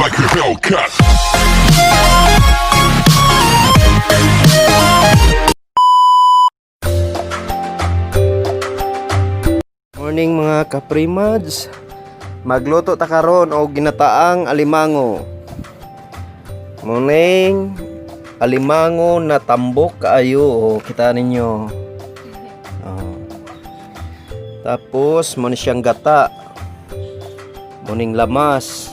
Like a Hellcat. Morning, mga kaprimads. Magluto ta karon og ginataang alimango. Morning alimango na tambok kaayo, oh, kita ninyo. Oh. Tapos mo ni siyang gata. Muning lamas.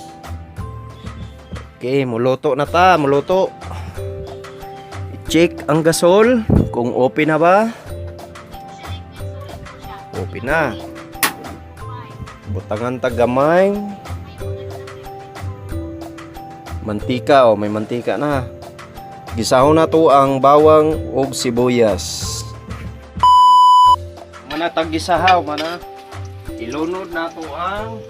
Okay, muluto na ta, muluto. I-check ang gasol kung open na ba. Open na. Butangan ta gamay. Mantika, oh, may mantika na. Gisahon na to ang bawang ug sibuyas. Mana tag gisahaw mana. Ilunod na to ang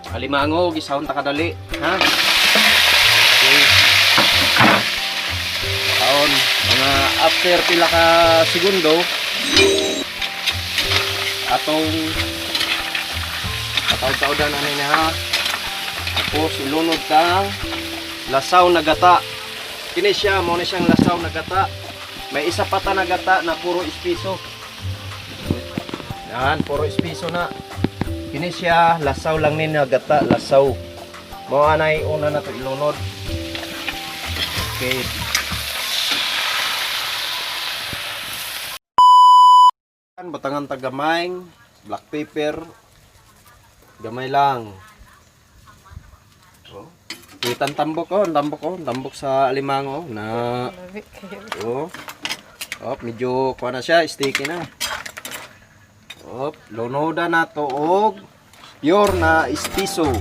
alimango, gisahon ta kadali, ha? Okay. Taon, mga after pila ka segundo atong pataw-tawdan ani na, ha. Tapos ilunod kang lasaw na gata. Kini siya, mo na siyang lasaw na gata. May isa pa ta na gata na puro ispiso. Yan, puro ispiso na. Kini siya, lasaw lang ni na gata, lasaw. Mo anay una na to ilunod. Okay. Batangan ta gamay, black pepper, gamay lang. Oh. Kita ang tambok, oh, ang tambok, oh, ang tambok sa alimango na Lamig kayo. Oh. Oh, medyo kuha na siya, sticky na. Oh, lunoda na to og pure na ispiso.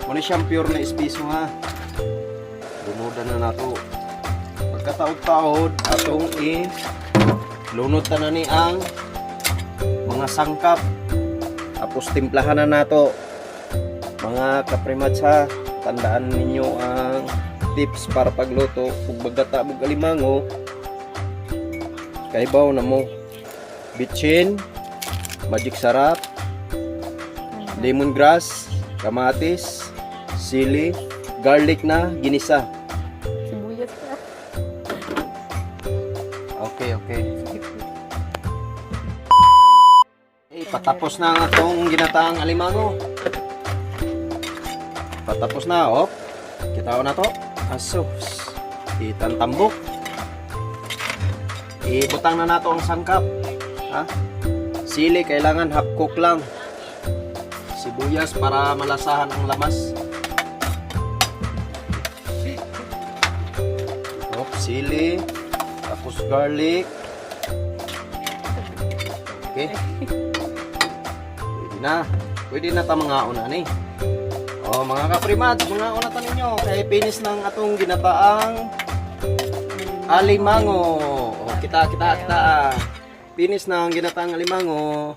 Muna siyang pure na ispiso, ha. Lunoda na nato. Pagkataod-taod atong i lunod ta na ni ang mga sangkap. Tapos timplahan na nato. Mga kaprimats ha, tandaan ninyo ang tips para pagluto ug magata ug alimango. Kaibaw na mo. Bitchin, magic sarap, lemongrass, kamatis, sili, garlic na ginisa. Sibuyas na. Okay. Eh, patapos na ang atong ginataang alimango. Patapos na, oh. Kita na to. Asos. Kitang tambok. Ibutang na nato ang sangkap. Ha? Sili, kailangan half cook lang. Sibuyas para malasahan ang lamas. Oh, sili. Tapos garlic. Okay. Pwede na. Pwede na ta mga una ni. Oh, mga kaprimat, mga una ta ninyo kay finish ng atong ginataang alimango. Oh, kita kita kita. Finish na ang ginataang alimango.